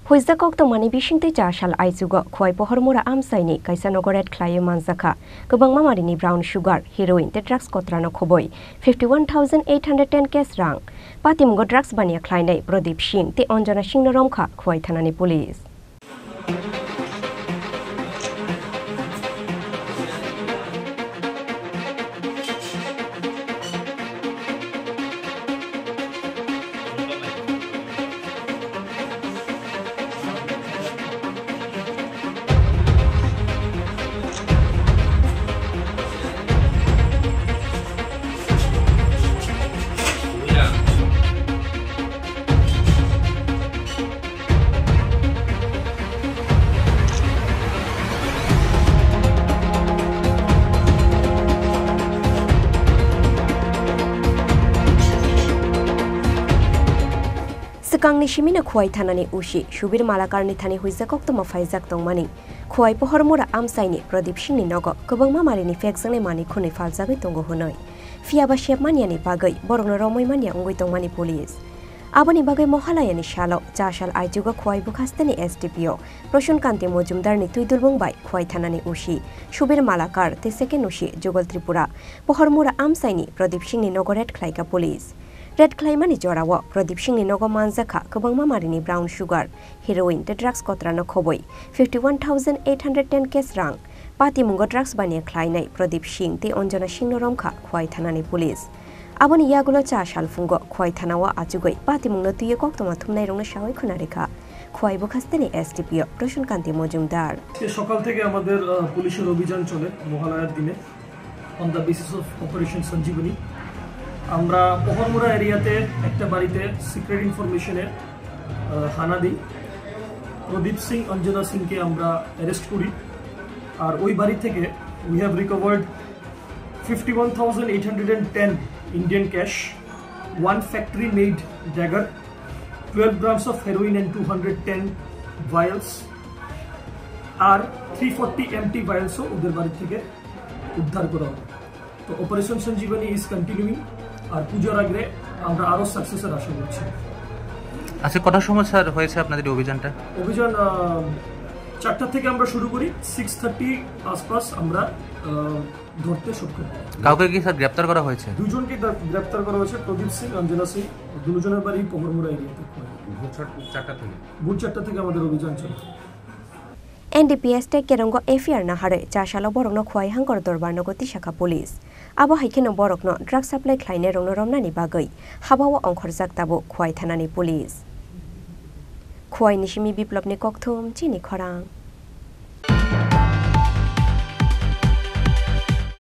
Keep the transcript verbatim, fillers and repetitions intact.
Huijak koktwmani bisingtwi cha sal aichugo Khowai Pohormura amchaini kaisa nogo raid khlaiwi manjakha kwbangma marini brown sugar, heroin tei drugs kotrano khobwi fifty one thousand eight hundred ten cash rang. Patimungo drugs baniya khlainai Pradip Singh tei Anjana Singhno romkha Khowai thanani police. Swkangni simino Khowai thanani O C Subir Malakarni thani huijak koktwma phaijak tongmani. Khowai Pohormura amchaini Pradip Singhni nogo kwbangma marini phekjaknai manwi khwnwi phaljagwi tongo hwnwi. Phiyaba sepmaniani bagwi borokno romwi manya wngwi tongmani police. Aboni bagwi Mohalayani salo cha sal aichugo Khowai bwkhasteni S D P O Prasun Kanti Mojumdarni twidulbung bai Khowai thanani O C Subir Malakar tei second O C Jugal Tripura Pohormura amchaini Pradip Singhni nogo raid khlaikha police. Raid khlaimani jorao Pradip Singhni nogo manjakha kwbangma marini brown sugar, heroin tei drugs kotrano khobwi fifty one thousand eight hundred ten cash rang. Patimungo drugs baniya khlainai Pradip Singh tei Anjana Singhno romkha Khowai thanani police. Aboni yagulo cha salphungo Khowai thanao achugwi patimungno twiwi koktwma thumnairokno sawi khwna rikha Khowai bwkhasteni S D P O Prasun Kanti Mojumdar. আজকে সকাল থেকে আমাদের, আহ, পুলিশের অভিযান চলে মহালয়ার দিনে on the basis of Operation Sanjeevani। আমরা পহরমুড়া এরিয়াতে একটা বাড়িতে সিক্রেট ইনফরমেশনে, আহ, হানা দিই। প্রদীপ সিং, অঞ্জনা সিংকে আমরা অ্যারেস্ট করি। আর ওই বাড়ি থেকে we have recovered fifty one thousand eight hundred and ten Indian cash, one factory made dagger, twelve grams of heroin and two hundred ten vials, R three forty MT ভায়ালসও ওদের বাড়ি থেকে উদ্ধার করা হয়। তো অপারেশন সঞ্জীবনী ইজ কন্টিনিউইং, আর পুজোর আগে আমরা আরও সাকসেসের আশা করছি। আচ্ছা, কটার সময় স্যার হয়েছে আপনাদের এই অভিযানটা? অভিযান, আহ, চারটা থেকে আমরা শুরু করি, সিক্স থার্টি আশপাশ আমরা, আহ, ধরতে সক্ষম হই। কাউকে কি স্যার গ্রেপ্তার করা হয়েছে? দুজনকে গ্রেপ-, গ্রেপ্তার করা হয়েছে, প্রদীপ সিং, অঞ্জনা সিং, দুজনের বাড়ি পহরমুড়া এরিয়াতে। ভোর চার-, চারটা থেকে? ভোর চারটা থেকে আমাদের অভিযান চলে। N D P S tei Kerongo F I R naharwi cha salo borokno Khowai Hangkor Dorbar nogo tisakha police. Abo hai kheno borokno drug supply khlainairokno romnani bagwi habao ongkhorjak tabuk Khowai thanani police. Khowai ni simi Biplopni kokthum chini khorang.